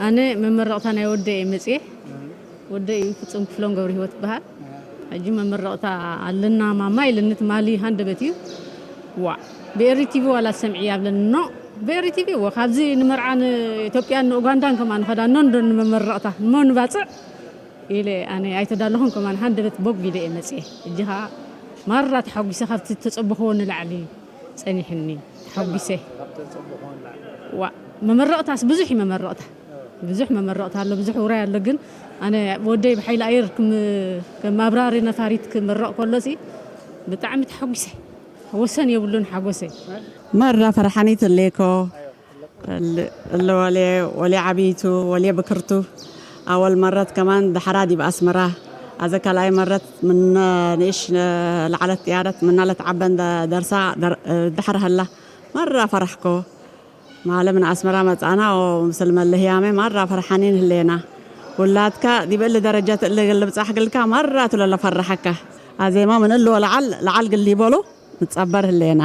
ኣነ መመረቕታ ናይ ወደይ እየ መጽየ። ወደይ እዩ ፍጹም ክፍሎም ገብረ ህይወት ይበሃል። ሕጂ መመረቕታ ኣለና ማማ ኢለኒ ትማሊ ሃንደበት እዩ። ዋ ብኤሪ ቲቪ ዋላ ትሰምዒ ኣብለኒ ኖ ብኤሪ ቲቪ ወ ካብዚ ንመርዓ ንኢትዮጵያን ንኡጋንዳን ከማ ንኸዳ ኖ እንዶ ንመመረቕታ እሞ ንባፅዕ ኢለ ኣነ ኣይተዳለኹን ከማን ሃንደበት ቦግ ኢለ እየ መፅየ። እጂ ኸዓ ማራ ተሓጒሰ ካብቲ ተፀበኽዎ ንላዕሊ ጸኒሕኒ ተሓጒሰ። ዋ መመረቕታስ ብዙሕ እዩ መመረቕታ ብዙሕ መመረቕታ ኣሎ ብዙሕ ውራይ ኣሎ ግን ኣነ ወደይ ብሓይሊ ኣየር ክም ከም ኣብራሪ ነፋሪት ክምረቕ ከሎ ሲ ብጣዕሚ ተሓጒሰ። ወሰን የብሉን ሓጎሰይ። መራ ፈርሓኒት እሌኮ እለ ወሌ ወሌ ዓብይቱ ወሌ ብክርቱ ኣወል መረት ከማን ዳሕራ ዲብ ኣስመራ ኣዘ ካልኣይ መረት ምነ ንእሽ ለዓለት ጥያረት ምናለት ዓበን ደርሳ ዳሕር ህላ መራ ፈራሕኮ ማለም ንኣስመራ መጻና ምስል መለህያመ ማራ ፈርሓኒን ህሌና ውላድካ ዲበሊ ደረጃ ትእልግል ብጻሕ ግልካ ማራ ትለለ ፈራሐካ ኣዜማ ምንእልዎ ለዓል ለዓል ግሊ ይበሉ ንጸበር ህሌና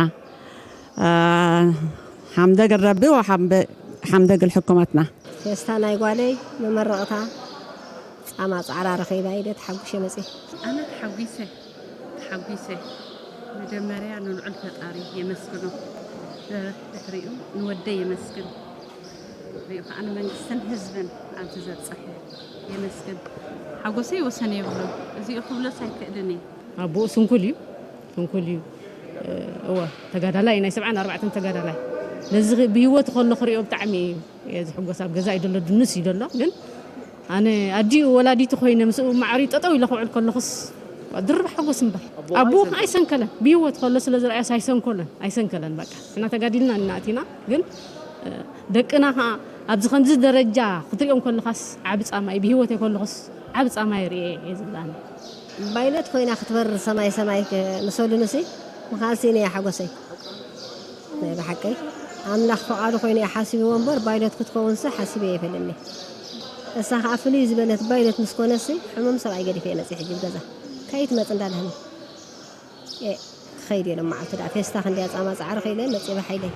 ሓምደ ግል ረቢ ወሓምደ ግል ሕኩመትና። ፌስታ ናይ ጓለይ መመረቕታ ጻማ ጻዕራ ረኺባ ኢለ ተሓጒሸ መጽየ። ኣነ ተሓጒሰ ተሓጒሰ መጀመርያ ንልዑል ፈጣሪ የመስግኖ። ድሕሪኡ ንወደይ የመስግን። ድሕሪኡ ከዓ ንመንግስትን ህዝብን ኣብዚ ዘብፀሐ የመስግን። ሓጎሰይ ወሰን የብሉን። እዚኡ ክብሎስ ኣይክእልን እየ። ኣቦኡ ስንኩል እዩ ስንኩል እዩ። እወ ተጋዳላይ ናይ ሰብዓን ኣርባዕተን ተጋዳላይ ነዚ ብህይወት ከሎ ክሪኦ ብጣዕሚ እዩ እየ ዝሕጎስ። ኣብ ገዛ እዩ ዘሎ ድንስ እዩ ዘሎ ግን ኣነ ኣዲኡ ወላዲቱ ኮይነ ምስኡ ማዕሪ ጠጠው ኢለ ክውዕል ከለኹስ ድርብ ሓጎስ እምበር ኣቦ ኣይሰንከለን ብህይወት ከሎ ስለ ዝረኣያስ ኣይሰንኮለን ኣይሰንከለን በቃ ንሕና ተጋዲልና እናእቲና ግን ደቅና ከዓ ኣብዚ ከምዚ ደረጃ ክትሪኦም ከለኻስ ዓቢ ጻማ እዩ ብህይወት የከለኹስ ዓቢ ጻማ ይርኤ እየ ዝብላኒ። ባይለት ኮይና ክትበር ሰማይ ሰማይ ምሰሉንሲ ምኻልሲ ነያ ሓጎሰይ ናይ ብሓቀይ ኣምላኽ ፈቓዱ ኮይኑ እየ ሓሲብዎ እምበር ባይለት ክትከውንሲ ሓሲበ የፈልኒ። እሳ ከዓ ፍልይ ዝበለት ባይለት ምስ ኮነሲ ሕሙም ሰብኣይ ገዲፈ እየ መፅእ ሕጂ ብገዛ ከይትመፅ እንዳልሃኒ እየ ክኸይድ እየ ሎም መዓልቲ ደኣ ፌስታ ክንደያ ፃማ ፃዕሪ ከይለ መፅእ ብሓይለይ።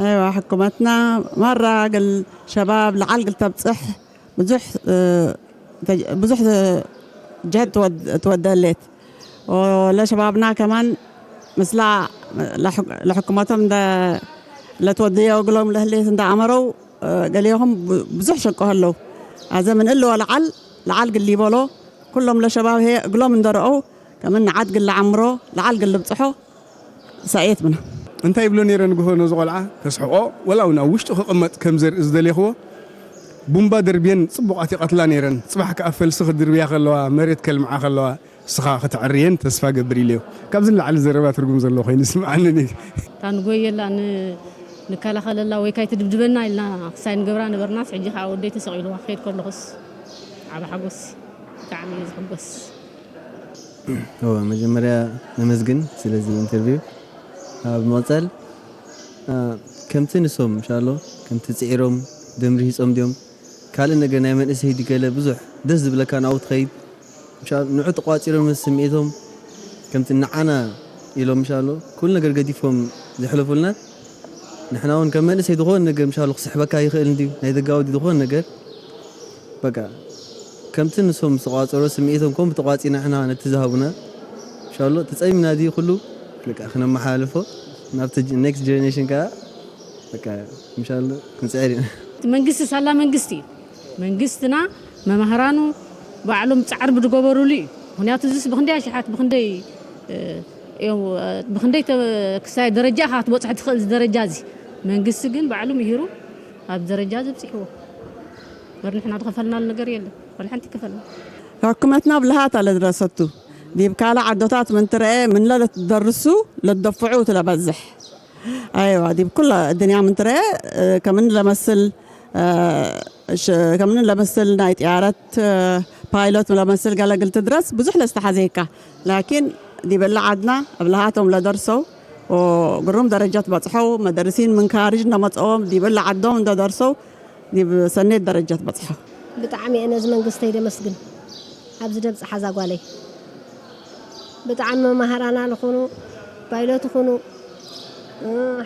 ኣይዋ ሕኩመትና ማራ ግል ሸባብ ለዓል ግል ተብፅሕ ብዙሕ ብዙሕ ጀህድ ትወደሌት ለሸባብና ከማን ምስላ ለሕኩመቶም ለትወደዮ እግሎም ለህሌት እንዳ ኣመረው ገሊኹም ብዙሕ ሸቆ ኣለዉ ኣዘ ምን እልዎ ለዓል ለዓል ግሊ ይበሎ ኩሎም ለሸባብ ሄ እግሎም እንደረአው ከምን ንዓድ ግሊ ዓምሮ ለዓል ግሊ ብፅሖ ሳኤት ብና እንታይ ይብሎ ነይረ ንግሆ ነዚ ቆልዓ ከስሕቆ ወላ እውን ኣብ ውሽጡ ክቕመጥ ከም ዘርኢ ዝደልየኽዎ ቡምባ ደርብየን ፅቡቓት ይቐትላ ነይረን። ፅባሕ ከዓ ፈልሲ ክድርብያ ከለዋ መሬት ከልምዓ ከለዋ እስኻ ክትዕርየን ተስፋ ገብር ኢለዮ። ካብዚ ንላዕሊ ዘረባ ትርጉም ዘለዎ ኮይኑ ይስምዓኒ። እታ ንጎየላ ንከላኸለላ ወይ ካይትድብድበና ኢልና ክሳይ ንገብራ ነበርናስ ሕጂ ከዓ ወደይ ተሰቒልዋ ክኸይድ ከለኹስ ዓብ ሓጎስ ብጣዕሚ እየ ዝሕጎስ። እወ መጀመርያ ነመስግን ስለዚ ኢንተርቪው። ኣብ መቐጸል ከምቲ ንሶም እንሻሎ ከምቲ ጽዒሮም ደም ርሂጾም ድዮም ካልእ ነገር ናይ መንእሰይ ድገለ ብዙሕ ደስ ዝብለካ ናብኡ ትኸይድ ንዑ ተቋጺሮም ስምዒቶም ከምቲ ንዓና ኢሎም እንሻሎ ኩሉ ነገር ገዲፎም ዘሕለፉልና ንሕና እውን ከም መንእሰይ ዝኾነ ነገር ምሻሎ ክስሕበካ ይኽእል እንድዩ ናይ ደጋዊ ዝኾነ ነገር በቃ ከምቲ ንሶም ዝተቋጸሮ ስምዒቶም ከምኡ ተቋጺና ንሕና ነቲ ዝሃቡና እንሻሎ ተጸሚምና ድዩ ኩሉ በቃ ክነመሓላልፎ ናብቲ next generation ከዓ በቃ እንሻሎ ክንጽዕር ኢና። መንግስቲ ሳላ መንግስቲ እዩ መንግስትና መማህራኑ ባዕሎም ጻዕሪ ብዝገበሩሉ እዩ ምክንያቱ እዚስ ብክንደይ ኣሽሓት ብክንደይ ብክንደይ ክሳይ ደረጃ ኢኻ ክትበፅሖ ትኽእል እዚ ደረጃ እዚ መንግስቲ ግን ባዕሉ ምሂሩ ኣብዚ ደረጃ እዚ ኣብፂሕዎ እምበር ንሕና ዝኸፈልናሉ ነገር የለን ዋላ ሓንቲ ኣይከፈልናን። ሕኩመትና ብልሃት ኣለድረሰቱ ዲብ ካልእ ዓዶታት ምንትረኤ ምንለ ለትደርሱ ለትደፍዑ ትለበዝሕ ኣይዋ ዲብ ኩለ እድንያ ምንትረኤ ከምን ለመስል ከምንን ለመስል ናይ ጥያረት ፓይሎት ለመስል ገለግል ትድረስ ብዙሕ ለስተሓዘይካ ላኪን ዲበላ ዓድና ኣብ ለሃቶም ለደርሰው ግሩም ደረጃት በጽሐው መደርሲን ምንካርጅ እንደመጽኦም ዲበላ ዓዶም እንደደርሰው ዲብ ሰኔት ደረጃት በጽሐው። ብጣዕሚ እየ ነዚ መንግስተይ ደመስግን። ኣብዚ ደብጽሓ እዛ ጓለይ ብጣዕሚ መማህራና ልኹኑ ፓይሎት ይኹኑ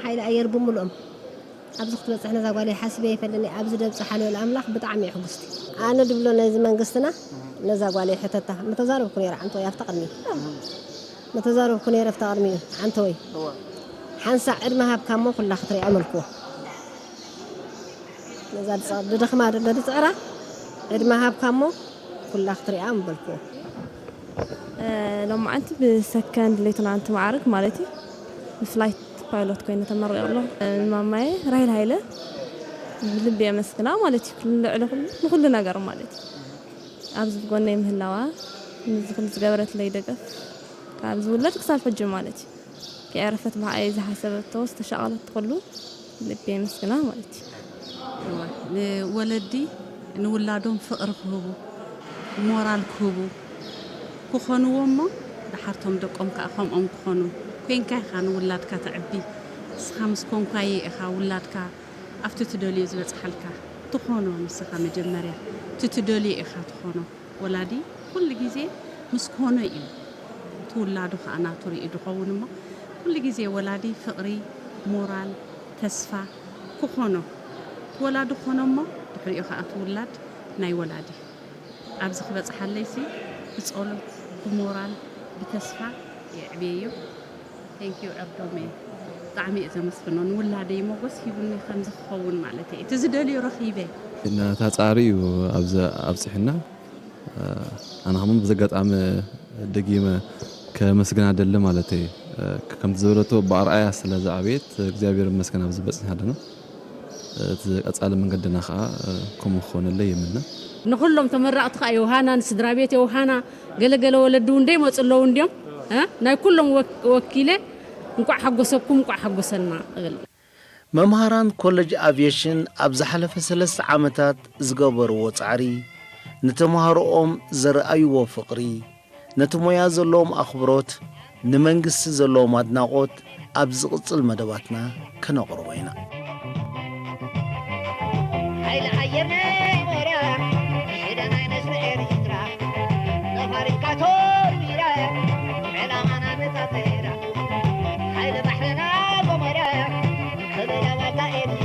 ሓይሊ ኣየር ብምልኦም ኣብዚ ክትበጽሕ ነዛ ጓለይ ሓሲበ ይፈልኒ። ኣብዚ ደብጽሓ ልበል ኣምላኽ ብጣዕሚ እየ ሕጉስቲ። ኣነ ድብሎ ነዚ መንግስትና ነዛ ጓለይ ሕተታ ምተዛረብኩ ነይረ ዓንተወይ ኣብቲ ቅድሚ ምተዛረብኩ ነይረ ኣብቲ ቅድሚኡ ዓንተወይ ሓንሳእ ዕድመ ሃብካ እሞ ኩላ ክትሪኣ መልክዎ ነዛ ድድኽማ ደሎ ድጽዕራ ዕድመ ሃብካ እሞ ኩላ ክትሪኣ ምበልክዎ። ሎማዓንቲ ብሰከንድ ሌትናንት ማዕርግ ማለት እዩ ብፍላይት ፓይሎት ኮይነ ተመሪቀ ኣለኹ። ማማየ ራሄል ሃይለ ብልቢ የመስግና ማለት እዩ ልዕሊ ኩሉ ንኩሉ ነገር ማለት እዩ ኣብዚ ጎነይ ምህላዋ ንዚ ኩሉ ዝገበረትለይ ደገፍ ካብ ዝውለድ ክሳብ ሕጂ ማለት እዩ ከየዕረፈት ብዓይ ዝሓሰበቶ ዝተሻቐለት ኩሉ ልቢ የመስግና ማለት እዩ። ንወለዲ ንውላዶም ፍቕሪ ክህቡ ሞራል ክህቡ ክኾንዎ እሞ ደሓርቶም ደቆም ከዓ ከምኦም ክኾኑ ኮይንካ ኢኻ ንውላድካ ተዕቢ እስኻ ምስ ኮንኳየ ኢኻ ውላድካ ኣብቲ ትደልዮ ዝበፅሓልካ ትኾኖ ንስኻ መጀመርያ እቲ ትደልዮ ኢኻ ትኾኖ ወላዲ ኩሉ ግዜ ምስ ኮኖ እዩ እቲ ውላዱ ከዓ ናቱ ርእዩ ዝኸውን እሞ ኩሉ ግዜ ወላዲ ፍቕሪ ሞራል ተስፋ ክኾኖ ወላዲ ክኾኖ እሞ ድሕሪኡ ከዓ እቲ ውላድ ናይ ወላዲ ኣብዚ ክበፅሓለይሲ ብፀሎት ብሞራል ብተስፋ የዕብየዮ Thank you ዕርዶመይ ብጣዕሚ እየ ዘመስግኖ ንውላደይ ሞጎስ ሂቡኒ ከምዚ ክኸውን ማለተይ እቲ ዝደልዮ ረኺበ ነታ ፃዕሪ እዩ ኣብዚ ኣብፅሕና ኣነ ከማን በዚ ኣጋጣሚ ደጊመ ከመስግና ደሊ ማለተይ ከምቲ ዝበለቶ ብኣርኣያ ስለ ዝዓበየት እግዚኣብሔር ይመስገን ኣብዚ በፂሕና ኣለና እቲ ቀፃሊ መንገድና ከዓ ከምኡ ክኾነለይ ይምነ። ንኹሎም ተመረቕቲ ከዓ ዮሃና ንስድራ ቤት ዮሃና ገለገለ ወለዲ እውን ደይመፁ ኣለዉ እንድዮም ናይ ኩሎም ወኪለ እንቋዕ ሓጎሰኩም እንቋዕ ሓጎሰና እብል። መምሃራን ኮለጅ ኣቪየሽን ኣብ ዝሓለፈ ሰለስተ ዓመታት ዝገበርዎ ፃዕሪ፣ ንተምሃሮኦም ዘርኣይዎ ፍቕሪ፣ ነቲ ሞያ ዘለዎም ኣኽብሮት፣ ንመንግስቲ ዘለዎም ኣድናቖት ኣብ ዝቕጽል መደባትና ከነቕርቦ ኢና። ሓይሊ ኣየር ናይ ኣሞራ ሽደ ናይ ነስሪ ኤርትራ ነፋሪት ካቶሚራ ዕላማና መጻጸራ ሓይሊ ባሕርና ጎመራ ክብላ ዋልታ ኤርትራ